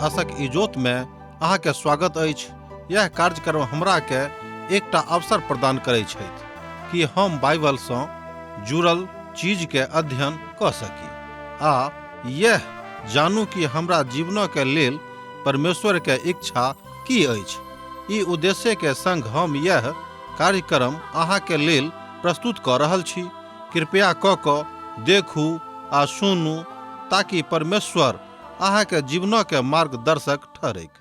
आशक इजोत में अहाँ के स्वागत अछि। यह कार्यक्रम हमरा के एकटा अवसर प्रदान करै छथि कि हम बाइबल सँ जुड़ल चीज के अध्ययन कऽ सकी आ यह जानू कि हमरा जीवनक के लेल परमेश्वर के इच्छा की अछि। ई उद्देश्य के संग हम यह कार्यक्रम अहाँ के लेल प्रस्तुत कऽ रहल छी। कृपया कऽ कऽ देखू आ सुनू ताकि परमेश्वर अहाँ के जीवनक के मार्गदर्शक ठहरैक।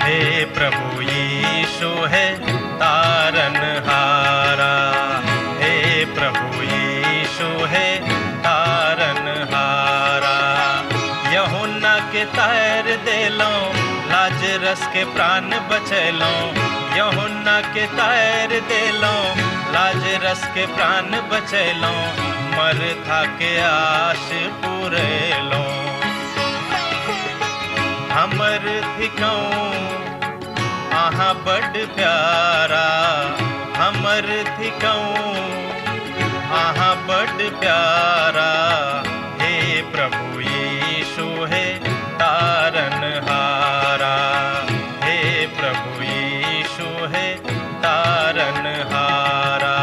हे प्रभु यीशु है तारन हारा, हे प्रभु यीशु है तारन हारा। यूहन्ना के तार देलो, लाजरस के प्राण बचैलो। यूहन्ना के तार देलो, लाजरस के प्राण बचैलो। मरथा के आश पुरेलो। हमर थिकौं अहाँ बड प्यारा, हमर थिकौं अहाँ बड प्यारा। हे प्रभु यीशु हे तारन हारा, हे प्रभु यीशु हे तारन हारा।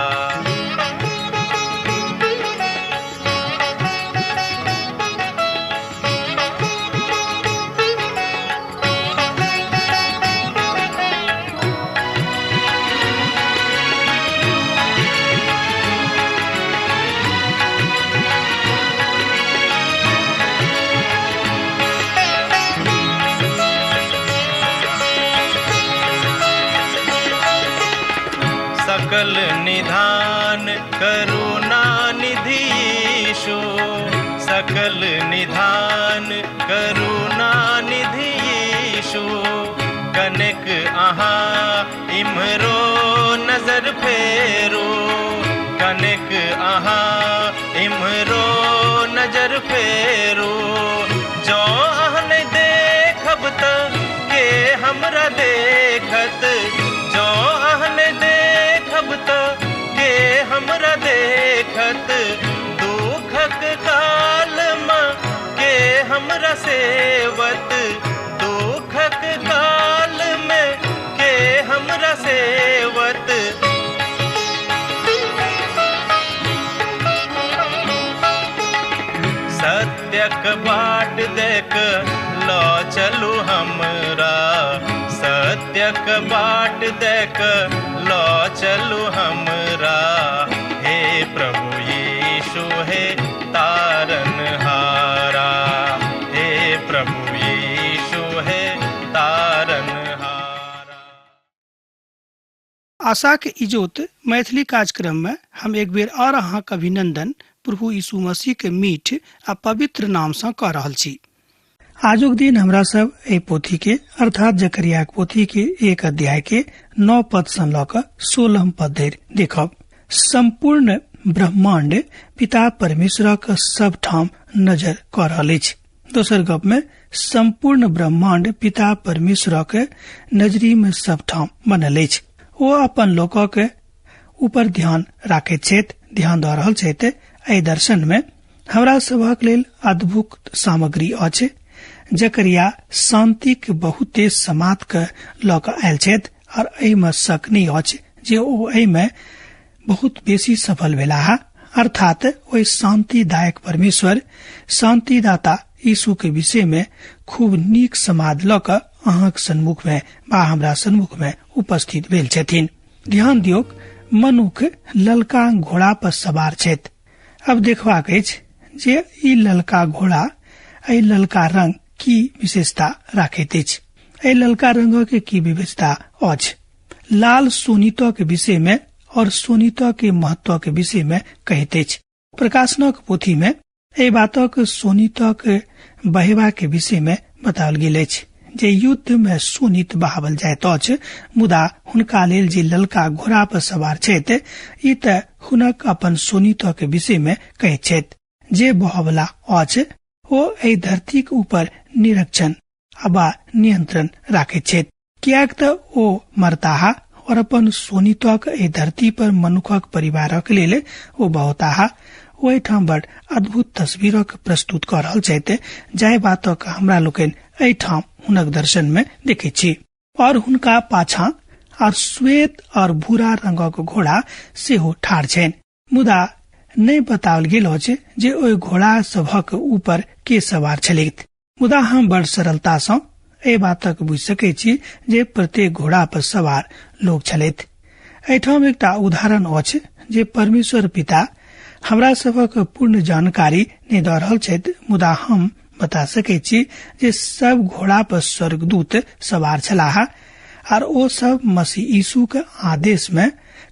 सकल निधान करुणा निधि यीशु, सकल निधान करुणा निधि यीशु। कनेक अहाँ इम्हरो नजर फेरू, कनेक अहाँ इम्हरो नजर फेरू। जँ अहाँ नहि देखब त के हमरा देखत, जँ अहाँ नहि देखब त के हमरा देखत। दुखक काल मे के हमरा सेवत, दुखक काल मे के हमरा सेवत। सत्यक बाट देख ल चलू हमरा, सत्यक बाट देख ल चलू हमरा। हे प्रभु यीशु हे तारन हारा, हे प्रभु यीशु हे तारन हारा। आशाक इजोत मैथिली कार्यक्रम में हम एक बेर और अहाँक अभिनंदन प्रभु यीशु मसीह के मीठ आ पवित्र नाम सँ कऽ रहल छी। आजुक दिन हमरा सब एहि पोथी के अर्थात जकरियाक पोथी के 1 अध्याय के 9 पद सँ लऽ कऽ 16 पद धरि देखब। संपूर्ण ब्रह्मांड पिता परमेश्वरक सब ठाम नजर कऽ रहल अछि। दोसर गप में संपूर्ण ब्रह्मांड पिता परमेश्वरक नजरी में सब ठाम बनल अछि। ओ अपन लोकक ऊपर ध्यान राखैत छथि, ध्यान दऽ रहल छथि। एहि दर्शन में हमरा सभक लेल अद्भुत सामग्री अछि। जकरिया शांतिक बहुते समाद के लऽ कऽ आयल छथि और एहि में शक नहि अछि जे ओ एहि में बहुत बेसी सफल भेलाह। अर्थात ओहि शांतिदायक परमेश्वर, शांतिदाता यीशु के विषय में खूब नीक समाद लऽ कऽ अहाँक सन्मुख में वा हमरा सन्मुख में उपस्थित भेल छथिन। ध्यान दियौक, मनुख ललका घोड़ा पर सवार छथि। अब देखबाक अछि जे ई ललका घोड़ा, एहि ललका रंग की विशेषता राखैत अछि, एहि ललका रंग के की विशेषता अछि। लाल सोनित के विषय में और सोनित के महत्व के विषय में कहैत अछि। प्रकाशनक पोथी में एहि बातक सोनितक बहेबा के विषय में बताओल गेल अछि जे युद्ध में सोनित बहावल जाइत अछि, मुदा हुनका लेल जे ललका घोड़ा पर सवार छथि ई त हुनक अपन सोनित के विषय में कहैत छथि। जे बहवला अछि ओ एहि धरतीक ऊपर निरीक्षण अबा नियंत्रण राखैत छथि, किएक तऽ ओ मरताह और अपन सोनितक एहि धरती पर मनुखक परिवारक लेल ओ बहताह। ओहिठाम बड़ अद्भुत तस्वीरक प्रस्तुत कऽ रहल छथि, जाहि बातक हमरा लोकनि एहिठाम हुनक दर्शन में देखैत छी। और हुनका पाछा और श्वेत और भूरा रंगक घोड़ा सेहो ठाढ़ छनि, मुदा नहि बताओल गेल अछि जे ओहि घोड़ा सभक ऊपर के सवार छलथि। मुदा हम बड़ सरलता सँ एहि बातक बुझि सकैत छी जे प्रत्येक घोड़ा पर सवार लोक छलथि। एहिठाम एकटा उदाहरण अछि जे परमेश्वर पिता हमरा सभक पूर्ण जानकारी नहि दऽ रहल छथि, मुदा हम बता सकैत छी जे सब घोड़ा पर स्वर्गदूत सवार छलाह आर ओ सब मसीह यीशु के आदेश में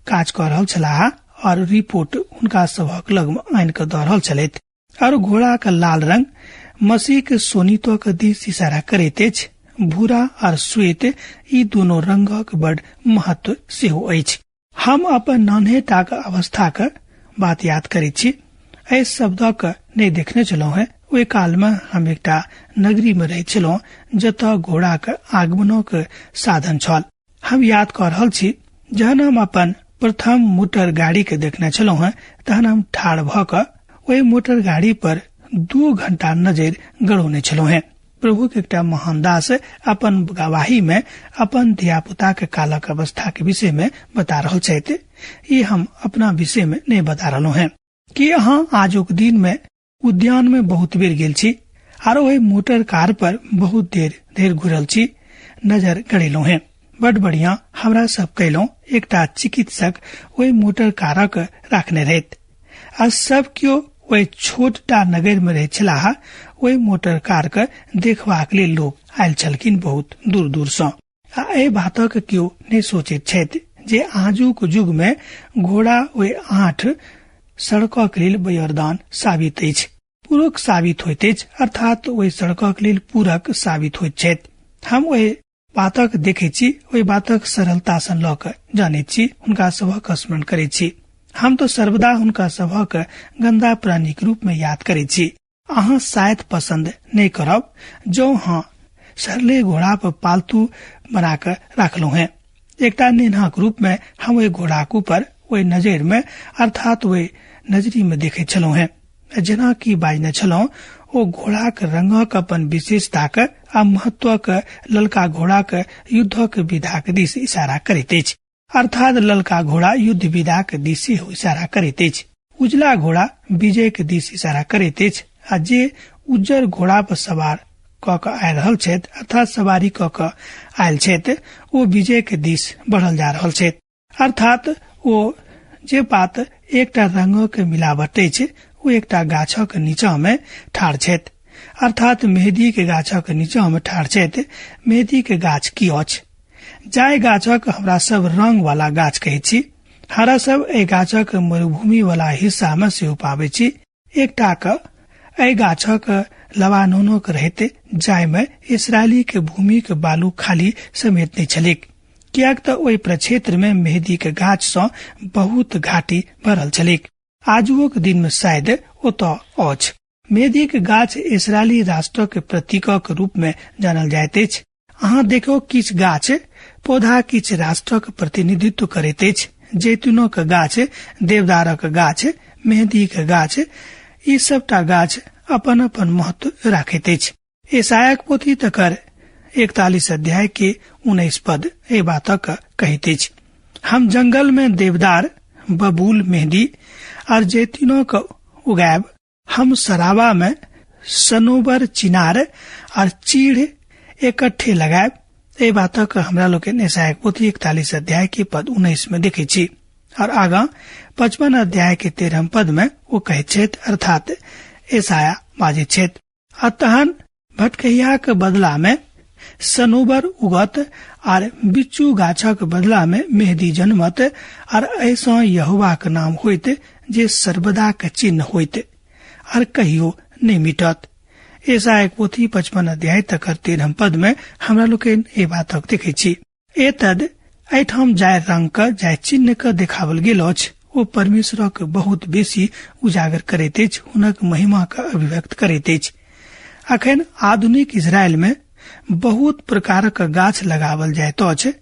काज कऽ रहल छलाह और रिपोर्ट हुनका सभक लग में आनि कऽ दऽ रहल छलथि। और घोड़ा के लाल रंग मसीह के सोनितो के दिस इशारा करैत अछि। भूरा और श्वेत ई दोनों रंगक बड़ महत्व सेहो अछि। हम अपन नान्हेटाक अवस्थाक बात याद करैत छी। एहि शब्दक नहि देखने छलहुँ हेँ। ओहि काल मे हम एकटा नगरी मे रहैत छलहुँ जतऽ घोड़ाक आगमनक साधन छल। हम याद कऽ रहल छी जहन हम अपन प्रथम मोटर गाड़ी के देखने छलहुँ हेँ तहन हम ठाढ़ भऽ कऽ ओहि मोटर गाड़ी पर 2 घंटा नजरि गड़ौने छलहुँ हेँ। प्रभु के एकटा महान दास अपन गवाही में अपन धियापुता के कालक अवस्था के विषय में बता रहल छथि। ई हम अपना विषय में नहीं बता रहलहुँ हेँ। कि अहाँ आजुक दिन में उद्यान में बहुत बेर गेल छी आर ओहि मोटर कार पर बहुत देर देर घुरल छी, नजर गड़ेलहुँ हेँ। बड बढ़िया हमरा सब कयलहुँ। एकटा चिकित्सक ओहि मोटर कारक राखने रहैत आ सब केओ ओहि छोटटा नगर में रहैत छलाह। ओहि मोटर कार के देखबाक लेल लोक आयल छलखिन बहुत दूर दूर सँ। आ एहि बातक केओ नहि सोचैत छथि जे आजुक युग में घोड़ा ओहि 8 सड़कक लेल बलिदान साबित अछि, पूरक साबित होइत अछि, अर्थात ओहि सड़कक लेल पूरक साबित होइत छथि। हम ओहि बातक देखैत छी, ओहि बातक सरलता सँ लऽ कऽ जानैत छी, हुनका सभक स्मरण करैत छी। हम तो सर्वदा हुनका सभक गंदा प्राणीक रूप में याद करैत छी। अहाँ शायद पसंद नहीं करब जो हाँ सरले घोड़ा पर पालतू बना कऽ राखलहुँ हेँ। एकटा नेन्हाक रूप में हम ओहि घोड़ाक ऊपर ओहि नजर में अर्थात ओहि नजरी में देखैत छलहुँ हेँ। जेना कि बाजने छलहुँ ओ घोड़ाक रंगक अपन विशेषताक आ महत्वक ललका घोड़ाक युद्धक विधाक दिस इशारा करैत अछि, अर्थात ललका घोड़ा युद्ध विधाक दिस सेहो इशारा करैत अछि। उजला घोड़ा विजय के दिस इशारा करैत अछि आ जे उज्जर घोड़ा पर सवार कऽ कऽ आयल रहल छथि अर्थात सवारी कऽ कऽ आयल छथि ओ विजय के दिस बढ़ल जा रहल छथि, अर्थात ओ जे बात एकटा रंगक मिलावट अछि ओ एकटा गाछक नीचा में ठाढ़ छथि, अर्थात मेहदी के गाछक नीचा में ठाढ़ छथि। मेहदी के गाछ की अछि? जाहि गाछक हमरा सब रंग वाला गाछ कहै छी, हमरा सब एहि गाछक मरुभूमि वाला हिस्सा में सेहो पाबै छी। एकटा के एहि गाछक लबानोनक रहैत जाहि में इसराइली के भूमि के बालू खाली समेत नहि छलैक, किएक तऽ ओहि प्रक्षेत्र में मेहदी के गाछ सँ बहुत घाटी भरल छलैक। आजुओक दिन में शायद ओतऽ अछि। मेहदी के गाछ इसराइली राष्ट्र के प्रतीकक रूप में जानल जाइत अछि। अहाँ देखो किछु गाछ पौधा किछु राष्ट्रक प्रतिनिधित्व करैत अछि। जैतूनक गाछ, देवदारक गाछ, मेहदीक गाछ, ई सबटा गाछ अपन अपन महत्व राखैत अछि। यशायाक पोथी तकर 41 अध्याय के 19 पद एहि बातक कहैत अछि, हम जंगल में देवदार, बबूल, मेहदी और जैतूनक उगायब, हम सराबा में सनोबर, चिनार और चीड़ इकट्ठे लगायब। एहि बातक हमरा लोकनि यशायाक पोथी 41 अध्याय के पद 19 में देखै छी। और आगाँ 55 अध्याय के 13 पद में ओ कहैत छथि, अर्थात यशाया बाजैत छथि, आ तहन भटकहियाक बदला में सनोबर उगत आर बिच्चू गाछक बदला में मेहदी जनमत, आर एहिसँ यहोवाक नाम होइत जे सर्वदाक चिन्ह होइत आर कहियो नहि मिटत। यशायाक पोथी 55 अध्याय तकर 13 पद में हमरा लोकनि एहि बातक देखै छी। एतद एहिठाम जाय रंग के जाय चिन्ह के देखावल गेल अछि ओ परमेश्वरक बहुत बेसी उजागर करैत अछि, हुनक महिमा के अभिव्यक्त करैत अछि। अखन आधुनिक इजरायल में बहुत प्रकारक गाछ लगावल जाइत अछि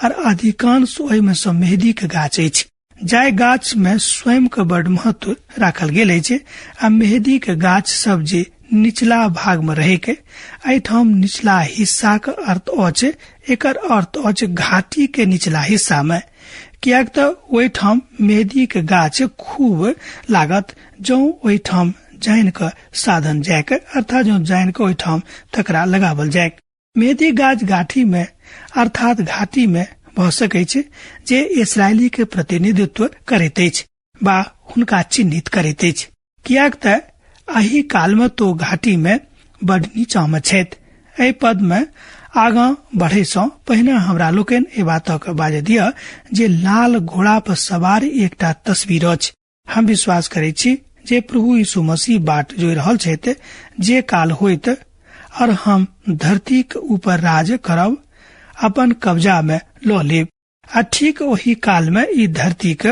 और अधिकांश ओहि में सँ मेहदी के गाछ अछि। जाहि गाछ में स्वयं के बड़ महत्व राखल गेल अछि आ मेहदी के गाछ सब जे निचला भाग में रहे के, एहिठाम निचला हिस्सा के अर्थ अछि, एकर अर्थ अछि घाटी के निचला हिस्सा में, कियाक तऽ ओहिठाम मेहदी के गाछ खूब लागत जौं ओहिठाम जानि के साधन जायक, अर्थात जौं जानि के ओहिठाम तकरा लगावल जायक। मेहदी गाछ घाटी में अर्थात घाटी में भऽ सकैत छै जे इसराइली के प्रतिनिधित्व करैत अछि बा हुनका चिन्हित करैत अछि, कियाक तऽ एहि काल में तो घाटी में बड नीचा में छथि। एहि पद में आगाँ बढ़े सँ पहिने हमरा लोकनि एहि बातक बाजय दिअ जे लाल घोड़ा पर सवार एकटा तस्वीर अछि। हम विश्वास करैत छी जे प्रभु यीशु मसीह बाट जोहि रहल छथि जे काल होइत और हम धरतीक ऊपर राज करब, अपन कब्जा में लऽ लेब आ ठीक ओहि काल में ई धरतीक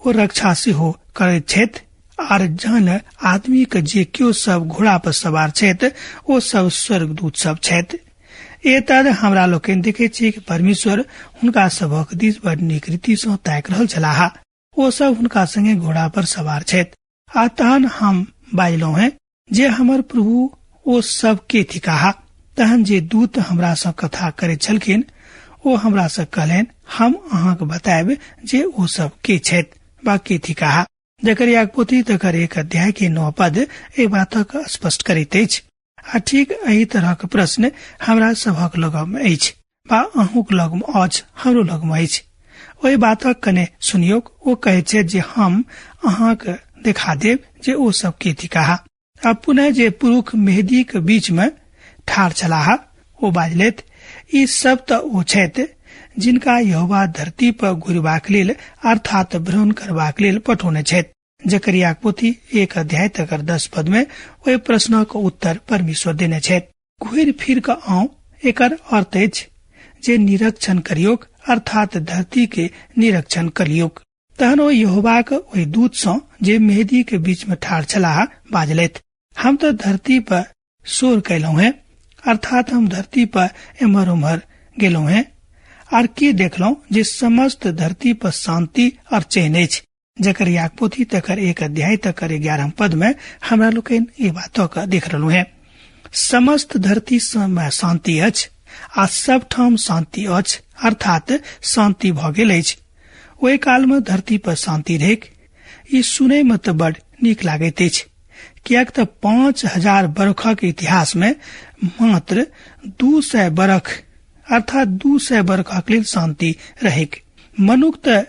ओ रक्षा सेहो करैत छथि। आर जहन आदमी के जे केओ सब घोड़ा पर सवार छथि ओ सब स्वर्गदूत सब छथि। एतद हमरा लोकनि देखैत छी कि परमेश्वर हुनका सभक दिस बड़ नीक रीति सँ ताकि रहल छलाह। ओ सब हुनका संगे घोड़ा पर सवार छथि। आ तहन हम बाजलहुँ हैं जे हमर प्रभु ओ सब के थिकाह। तहन जे दूत हमरा सँ कथा करैत छलखिन ओ हमरा सँ कहलनि, हम अहाँके बतायब जे ओ सब के छथि बा के थिकाह। जकरियाक पोथी तकर 1 अध्याय के 9 पद एहि बातक स्पष्ट करैत अछि। आ ठीक एहि तरहक प्रश्न हमरा सभक लगमे अछि बा अहूँक लगमे अछि, हमरो लगमे अछि। ओहि बातक कने सुनियौक। ओ कहैत छथि जे हम अहाँके देखा देब जे ओ सब के थिकाह। आ पुनः जे पुरुष मेहदीक बीच में ठाढ़ छलाह ओ बाजलथि, ई सब तऽ ओ छथि जिनका यहोवा धरती पर घुरबाक लेल अर्थात भ्रमण करबाक लेल पठौने छथि। जकरियाक पोथी 1 अध्याय तकर 10 पद में ओहि प्रश्नक उत्तर परमेश्वर देने छथि। घुरि फिर कऽ आउ एकर अर्थ अछि जे निरीक्षण करियौक, अर्थात धरती के निरीक्षण करियौक। तहन ओ यहोवाक ओहि दूत सँ जे मेहदी के बीच में ठाढ़ छलाह बाजलथि, हम तऽ धरती पर शोर कयलहुँ हैं, अर्थात हम धरती पर एम्हर उम्हर गेलहुँ हैं आर की देखलहुँ जे समस्त धरती पर शांति और चैन अछि। जकरियाक पोथी तकर 1 अध्याय तकर 11 पद में हमरा लोकनि ई बातक देख रहलहुँ हैं। समस्त धरती में शांति अछि आ सब ठाम शांति अछि, अर्थात शांति भऽ गेल अछि। ओहि काल में धरती पर शांति रहैक। ई सुनय में तऽ बड़ नीक लागैत अछि, किएक तऽ 5000 बरखक इतिहास में मात्र 200 बरख अर्थात 200 बरखक लेल शांति रहैक। मनुख तऽ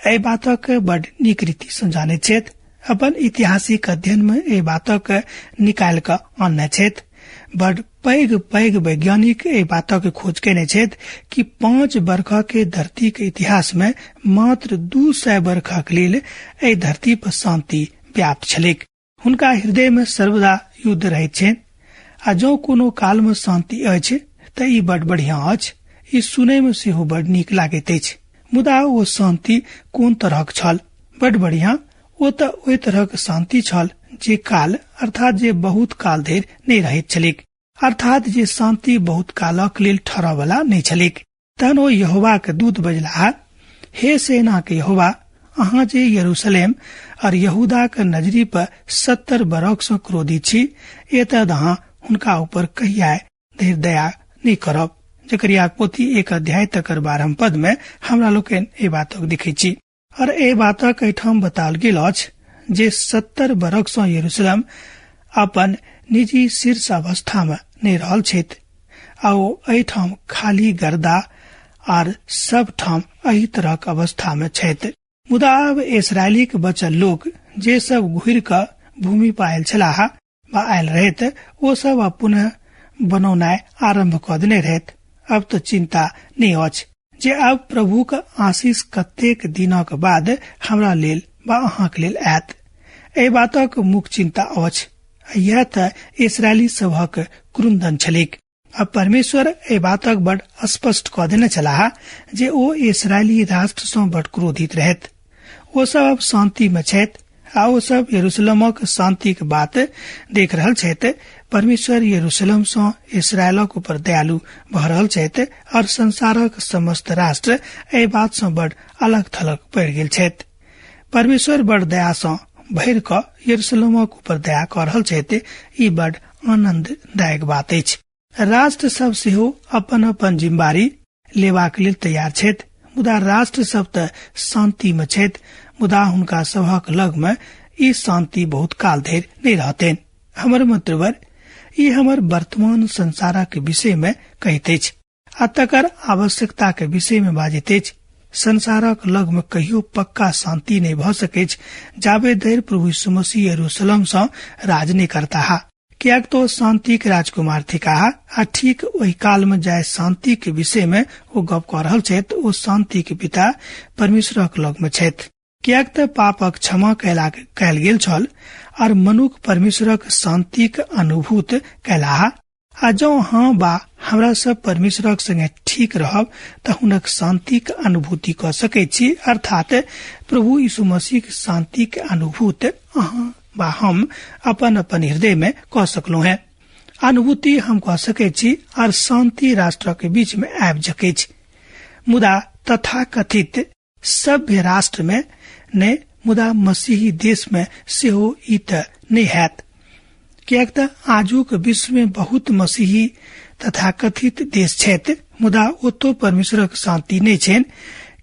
एहि बातक बड़ नीक रीति सँ जानैत छथि, अपन ऐतिहासिक अध्ययन में एहि बातक निकालि कऽ आनने छथि। बड़ पैघ पैघ वैज्ञानिक एहि बातक खोज केने छथि कि 5 बरखक के धरती के इतिहास में मात्र 200 बरखक लेल एहि धरती पर शांति व्याप्त छलैक। हुनका हृदय में सर्वदा युद्ध रहैत छनि आ जँ कोनो काल में शांति अछि तऽ ई बड़ बढ़िया अछि। ई सुनय में सेहो बड़ नीक लागैत अछि। मुदा ओ शांति कोन तरहक छल? बड़ बढ़िया। ओ तऽ ओहि तरहक शांति छल जे काल अर्थात जे बहुत काल धरि नहि रहैत छलैक, अर्थात जे शांति बहुत कालक लेल ठहरऽवला नहि छलैक। तहन ओ यहोवाक दूत बजलाह, हे सेनाक यहोवा, अहाँ जे यरूशलेम और यहूदाक नजरी पर 70 बरख सँ क्रोधित छी, एतद अहाँ हुनका ऊपर कहिया धरि दया नहि करब? जकरियाक पोथी 1 अध्याय तकर 12 पद में हमरा लोकनि एहि बातक देखैत छी। और एहि बातक एहिठाम बताओल गेल अछि जे 70 बरख सँ यरूशलेम अपन निजी शीर्ष अवस्था में नहि रहल छथि आ ओ एहिठाम खाली गर्दा आर सब ठाम एहि तरहक अवस्था में छथि। मुदा आब इसराइलीक बचल लोक जे सब घुरि कऽ भूमि पर आयल छलाह बा आयल रहैत, ओ सब अब पुनः बनौनाइ आरंभ कऽ देने रहैत। अब तऽ चिंता नहि अछि जे अब प्रभुक आशीष कतेक दिनक बाद हमरा लेल बा अहाँक लेल आयत। एहि बातक मुख्य चिंता अछि। यह तऽ इसराइली सभक क्रुंदन छलैक। अब परमेश्वर एहि बातक बड़ स्पष्ट कऽ देने छलाह जे ओ इसराइली राष्ट्र सँ बड़ क्रोधित रहैत। ओ सब अब शांति में छथि आ ओ सब यरूशलेमक शांतिक बात देख रहल छथि। परमेश्वर यरूशलेम सँ इसरायलक ऊपर दयालु भऽ रहल छथि और संसारक समस्त राष्ट्र एहि बात सँ बड़ अलग थलग पड़ि गेल छथि। परमेश्वर बड़ दया सँ भरि कऽ यरूशलेमक ऊपर दया कऽ रहल छथि। ई बड़ आनंददायक बात अछि। राष्ट्र सब सेहो अपन अपन जिम्मेवारी लेबाक लेल तैयार छथि, मुदा राष्ट्र सब तऽ शांति में छथि, मुदा हुनका सभक लग में ई शांति बहुत काल धरि नहि रहतनि। हमर मित्रवर, ई हमर वर्तमान संसारक विषय में कहैत अछि आ तकर आवश्यकता के विषय में बाजैत अछि। संसारक लग में कहियो पक्का शांति नहि भऽ सकैछ जाबे धरि प्रभु यीशु मसीह यरूशलेम सँ राज नहि करताह, किएक तो शांतिक राजकुमार थिकाह आ ठीक ओहि काल में जाय शांति के विषय में ओ गप कऽ रहल छथि, ओ शांति के पिता परमेश्वरक लग में छथि। किएक तऽ पापक क्षमा कयल गेल छल और मनुख परमेश्वरक शांतिक अनुभूत कयलाह। आ जँ अहाँ बा हमरा सब परमेश्वरक संगे ठीक रहब तऽ हुनक शांतिक अनुभूति कऽ सकैत छी, अर्थात प्रभु यीशु मसीहक शांतिक अनुभूत अहाँ बा हम अपन अपन हृदय में कऽ सकलहुँ हैं। अनुभूति हम कऽ सकैत छी और शांति राष्ट्र के बीच में आबि सकैत छी, मुदा तथाकथित सभ्य राष्ट्र में नहि, मुदा मसीही देश में सेहो ई तऽ नहि हैत, किएक तऽ आजुक विश्व में बहुत मसीही तथाकथित देश छथि, मुदा ओतो परमेश्वरक शांति नहि छनि,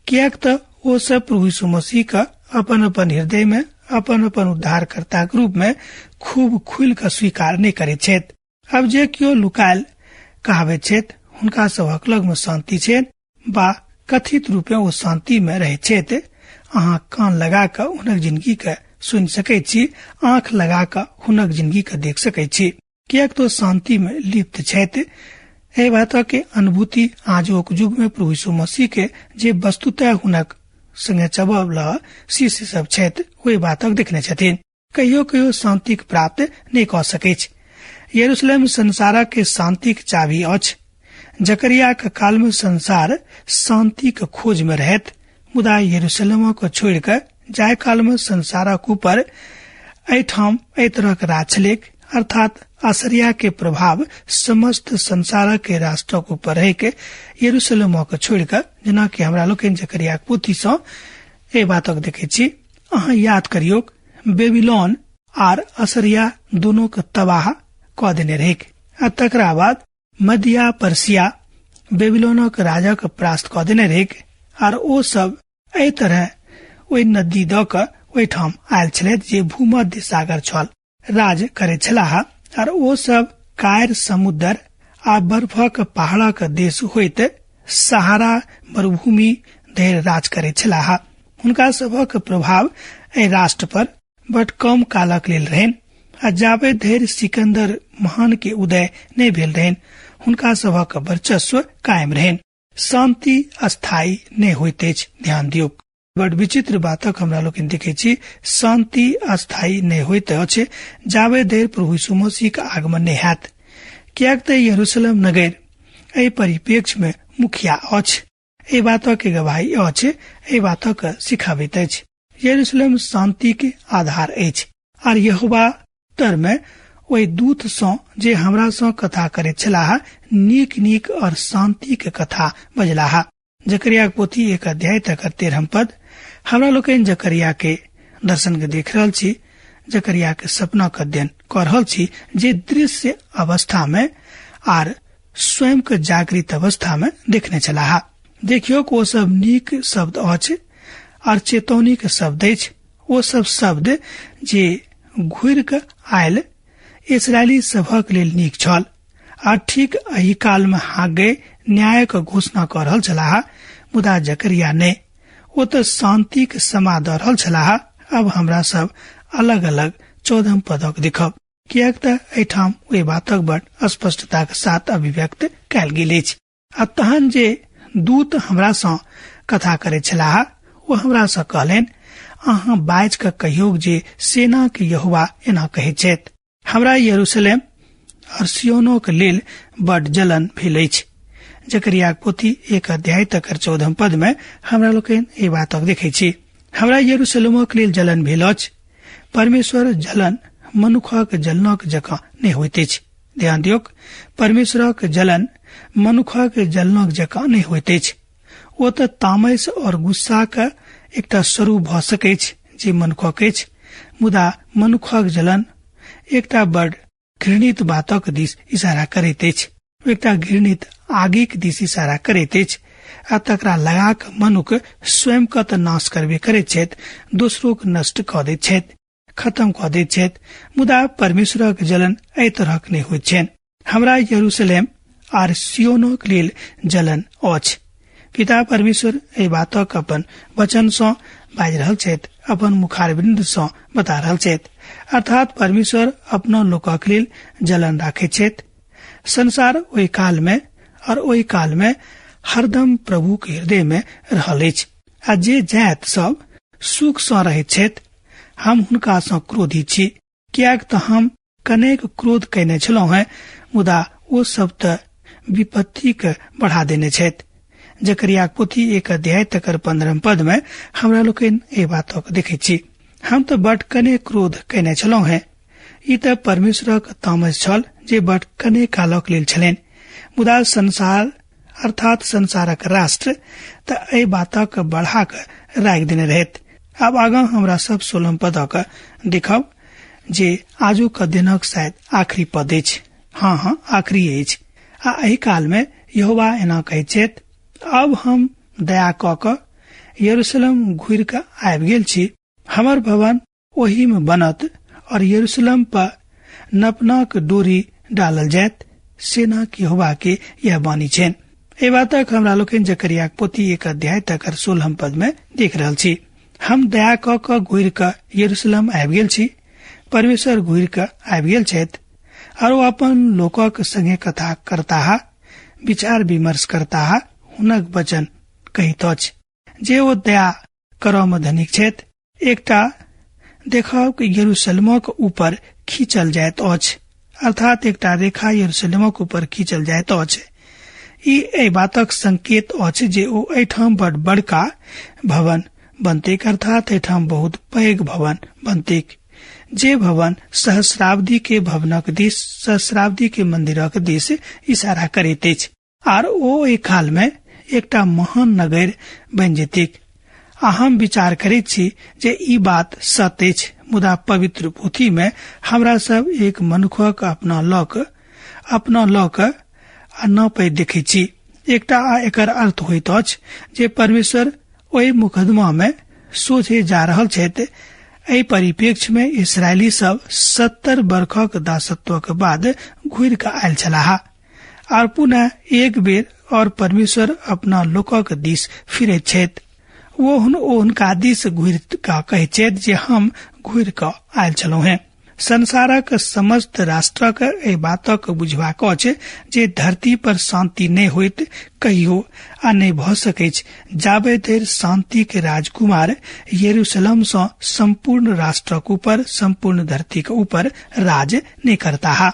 किएक तऽ ओ सब प्रभु यीशु मसीह के अपन अपन हृदय में अपन अपन उद्धारकर्ताक रूप में खूब खुलि कऽ स्वीकार नहि करैत छथि। अब जे केओ लुकायल कहाबैत छथि हुनका सभक लग में शांति छनि बा कथित रूपे ओ शांति में रहैत छथि। अहाँ कान लगा कऽ हुनक जिंदगी के सुनि सकैत छी, आंख लगा कऽ हुनक जिंदगी के देख सकैत छी, किएक तो शांति में लिप्त छथि। एहि बातक के अनुभूति आजुक युग में प्रभु यीशु मसीह के जे वस्तुतः हुनक संगे चबल शिष्य सब छथि ओहि बातक देखने छथिन। कहियो कहियो शांतिक प्राप्त नहि कऽ सकैछ। यरूशलेम संसारक के शांतिक चाभी अछि। जकरियाक काल में संसार शांतिक खोज में रहैत, मुदा यरूशलेमक छोड़ि कऽ जाय काल में संसारक ऊपर एहिठाम एहि तरहक राज छलैक, अर्थात असरिया के प्रभाव समस्त संसारक के राष्ट्रक ऊपर रहैक यरूशलेमक छोड़ि कऽ, जेनाकि हमरा लोकनि जकरियाक पोथी सँ एहि बातक देखैत छी। अहाँ याद करियौक, बेबीलोन आर असरिया दोनों के तबाह कऽ देने रहैक आ तकरा बाद मध्य पर्सिया बेबीलोनक राजा के परास्त कऽ देने रहैक आर ओ सब एहि तरह ओहि नदी दऽ कऽ ओहिठाम आयल छलथि जे भूमध्य सागर छल, राज करैत छलाह आर ओ सब कायर समुद्र आ बर्फक पहाड़क देश होइत सहारा मरुभूमि धरि राज करैत छलाह। हुनका सभक प्रभाव एहि राष्ट्र पर बड कम कालक लेल रहनि आ जाबे धरि सिकंदर महान के उदय नहि भेल रहनि हुनका सभक वर्चस्व कायम रहनि। शांति अस्थायी नहि होइत अछि, ध्यान दियौक। बड विचित्र बातक हमरा लोकनि देखै छी, शांति अस्थायी नहि होइत अछि जाबे धरि प्रभु यीशु मसीहक आगमन नहि हैत, किएक तऽ यरूशलेम नगर एहि परिप्रेक्ष्य में मुखिया अछि। एहि बातक गवाही अछि, एहि बातक सिखाबैत अछि। यरूशलेम शांति के आधार अछि आर यहोवा तर में ओहि दूत सँ जे हमरा सँ कथा करैत छलाह नीक नीक और शांति के कथा बजलाह। जकरिया पोथी 1 अध्याय तकर 13 पद। हमरा लोकनि जकरिया के दर्शन के देख रहल छी, जकरिया के सपना के अध्ययन कऽ रहल छी जे दृश्य अवस्था में आर स्वयं के जागृत अवस्था में देखने छलाह। देखियौ ओ सब नीक शब्द अछि आर चेतौनी के शब्द अछि। ओ सब शब्द जे घुरि कऽ आयल इसरायली सभक लेल नीक छल आ ठीक एहि काल में हागे न्यायक घोषणा कऽ रहल छलाह, मुदा जकरिया नहि, ओ तऽ शांतिक समा दऽ रहल छलाह। अब हमरा सब अलग अलग 14 पदक देखब, किएक तऽ एहिठाम ओहि बातक बड़ स्पष्टताक साथ अभिव्यक्त कयल गेल अछि। आ तहन जे दूत हमरा सँ कथा करैत छलाह ओ हमरा सँ कहलनि, अहाँ बाजि कऽ कहियौक जे सेनाक यहोवा एना कहैत छथि, हमरा यरूशलेम और सियोनोक लेल बड जलन भेल अछि। जकरियाक पोथी 1 अध्याय तकर 14 पद में हमरा लोकनि एहि बातक देखै छी। हमरा यरूशलेमक लेल जलन भेल अछि। परमेश्वर जलन मनुखक जलनक जकाँ नहि होइत अछि। ध्यान दियौक, परमेश्वरक जलन मनुखक जलनक जकाँ नहि होइत अछि। ओ तऽ तामस और गुस्साक एकटा स्वरूप भऽ सकैछ जे मनुखक अछि, मुदा मनुखक जलन एकटा बड़ घृणित बातक दिस इशारा करैत अछि, एकटा घृणित आगिक दिस इशारा करैत अछि आ तकरा लगा कऽ मनुख स्वयं के तऽ नाश करबे करैत छथि, दोसरोक नष्ट कऽ दैत छथि, खत्म कऽ दैत छथि। मुदा परमेश्वरक जलन एहि तरहक नहि होइत छनि। हमरा यरूशलेम आर सियोनक लेल जलन अछि। पिता परमेश्वर एहि बातक अपन वचन सँ बाजि रहल छथि, अपन मुखारवृंद सँ बता रहल छथि। अर्थात परमेश्वर अपनो लोकक लेल जलन राखैत छथि। संसार ओहि काल में और ओहि काल में हरदम प्रभु के हृदय में रहल अछि आ जे जात सब सुख सँ रहैत छथि, हम हुनका सँ क्रोधी छी, किएक तऽ हम कनेक क्रोध कयने छलहुँ हेँ, मुदा ओ सब तऽ विपत्ति के बढ़ा देने छथि। जकरियाक पोथी 1 अध्याय तकर 15 पद में हमरा लोकनि एहि बातक देखैत छी। हम तऽ बड कने क्रोध कयने छलहुँ हेँ। ई तऽ परमेश्वरक तामस छल जे बड कने कालक लेल छलनि, मुदा संसार अर्थात संसारक राष्ट्र तऽ एहि बातक बढ़ा कऽ राखि देने रहैत। आब आगाँ हमरा सब 16 पदक देखब जे आजुक अध्ययनक शायद आखिरी पद अछि। हाँ हाँ, आखिरी अछि। आ एहि काल में यहोवा एना कहैत छथि, अब हम दया कऽ कऽ यरूशलेम घुरि कऽ आबि गेल छी, हमर भवन ओही में बनत और यरूशलेम पर नपनाक डोरी डालल जायत। सेना के यहोवा के यह वाणी छनि। एहि बातक हमरा लोकनि जकरियाक पोथी 1 अध्याय तकर 16 पद में देख रहल छी। हम दया कऽ कऽ घुरि कऽ यरूशलेम आबि गेल छी। परमेश्वर घुरि कऽ आबि गेल छथि और ओ अपन लोकक संगे कथा करताह, विचार विमर्श करताह। हुनक वचन कहैत अछि जे ओ दया करऽ मे धनिक छथि। एकटा देखब कि यरूशलेमक ऊपर खींचल जाइत अछि, अर्थात एकटा रेखा यरूशलेमक ऊपर खींचल जाइत अछि। ई एहि बातक संकेत अछि जे ओ एहिठाम बड़ बड़का भवन बनतैक, अर्थात एहिठाम बहुत पैघ भवन बनतैक, जे भवन सहस्राब्दी के भवनक दिस, सहस्राब्दी के मंदिरक दिस इशारा करैत अछि। आर ओ एहि काल में एकटा महान नगर बनि जेतैक। आ हम विचार करैत छी जे ई बात सत्य अछि, मुदा पवित्र पोथी में हमरा सब एक मनुखक अपना लऽ कऽ आ नापैत देखैत छी। एकटा आ एकर अर्थ होइत अछि जे परमेश्वर ओहि मुकदमा में सोझे जा रहल छथि। एहि परिप्रेक्ष्य में इसराइली सब 70 बरखक दासत्वक बाद घुरि कऽ आयल छलाह आर पुनः एक बेर और परमेश्वर अपना लोकक दिस फिरैत छथि। ओ हुनका दिस घुरि कऽ कहैत छथि जे हम घुरि कऽ आयल छलहुँ हेँ। संसारक समस्त राष्ट्रक एहि बातक बुझबाक अछि जे धरती पर शांति नहि होइत कहियो आ नहि भऽ सकैछ जाबे धरि शांति के राजकुमार यरूशलेम सँ संपूर्ण राष्ट्रक ऊपर, संपूर्ण धरतीक ऊपर राज नहि करताह।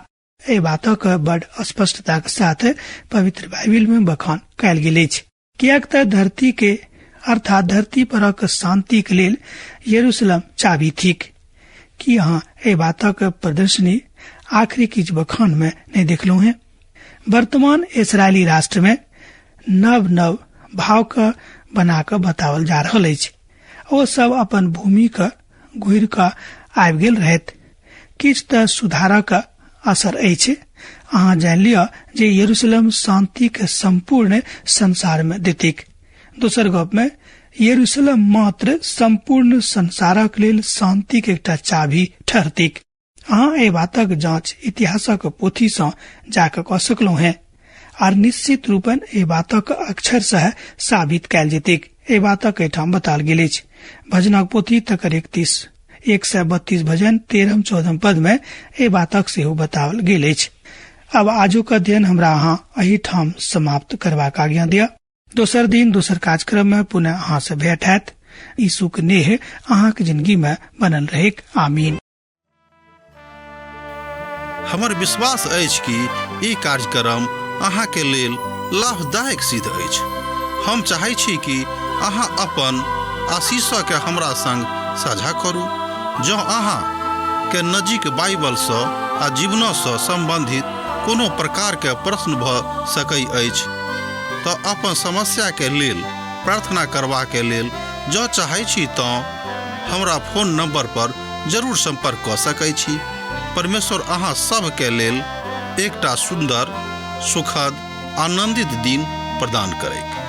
एहि बातक बड़ स्पष्टताक साथ पवित्र बाइबिल में बखान कयल गेल अछि, किएक तऽ धरती के अर्थात धरती परक शांति के लेल यरूशलेम चाबी थिक। की अहाँ एहि बातक प्रदर्शनी आखिरी किछु बखान में नहीं देखलहुँ हैं? वर्तमान इसराइली राष्ट्र में नव नव भाव के बना कऽ बताओल जा रहल अछि। ओ सब अपन भूमि के घुरि कऽ आबि गेल रहैत। किछु तऽ सुधारक असर अछि। अहाँ जानि लिअ जे यरूशलेम शांति के संपूर्ण संसार में देतिक। दोसर गप में यरूशलेम मात्र संपूर्ण संसारक लेल शांति के एकटा चाबी ठहरतिक। अहाँ एहि बातक जांच इतिहासक पोथी सँ जाकऽ कऽ सकलहुँ हेँ आर निश्चित रूपेण एहि बातक अक्षरशः साबित कयल जेतिक। एहि बातक एहिठाम बताओल गेल अछि। भजनक पोथी तकर 132 भजन 13-14 पद में एहि बातक सेहो बताओल गेल अछि। आब आजुक अध्ययन हमरा अहाँ एहिठाम समाप्त करबाक आज्ञा दिअ। दोसर दिन दोसर कार्यक्रम में पुनः अहाँ से भेंट हैत। यीशुक नेह अहाँक जिंदगी में बनल रहेक। आमीन। हमर विश्वास अछि कि ई कार्यक्रम अहाँके लेल लाभदायक सिद्ध अछि। हम चाहै छी कि अहाँ अपन आशीषके हमरा संग साझा करू। जँ अहाँ के नजीक बाइबलसँ आ जीवनसँ सम्बन्धित कोनो प्रकारके प्रश्न भऽ सकै अछि तऽ अपन समस्याके लेल प्रार्थना करबाके लेल जँ चाहै छी तँ हमरा फोन नंबर पर जरूर संपर्क कऽ सकै छी। परमेश्वर अहाँ सभके लेल एकटा सुन्दर, सुखद, आनंदित दिन प्रदान करैक।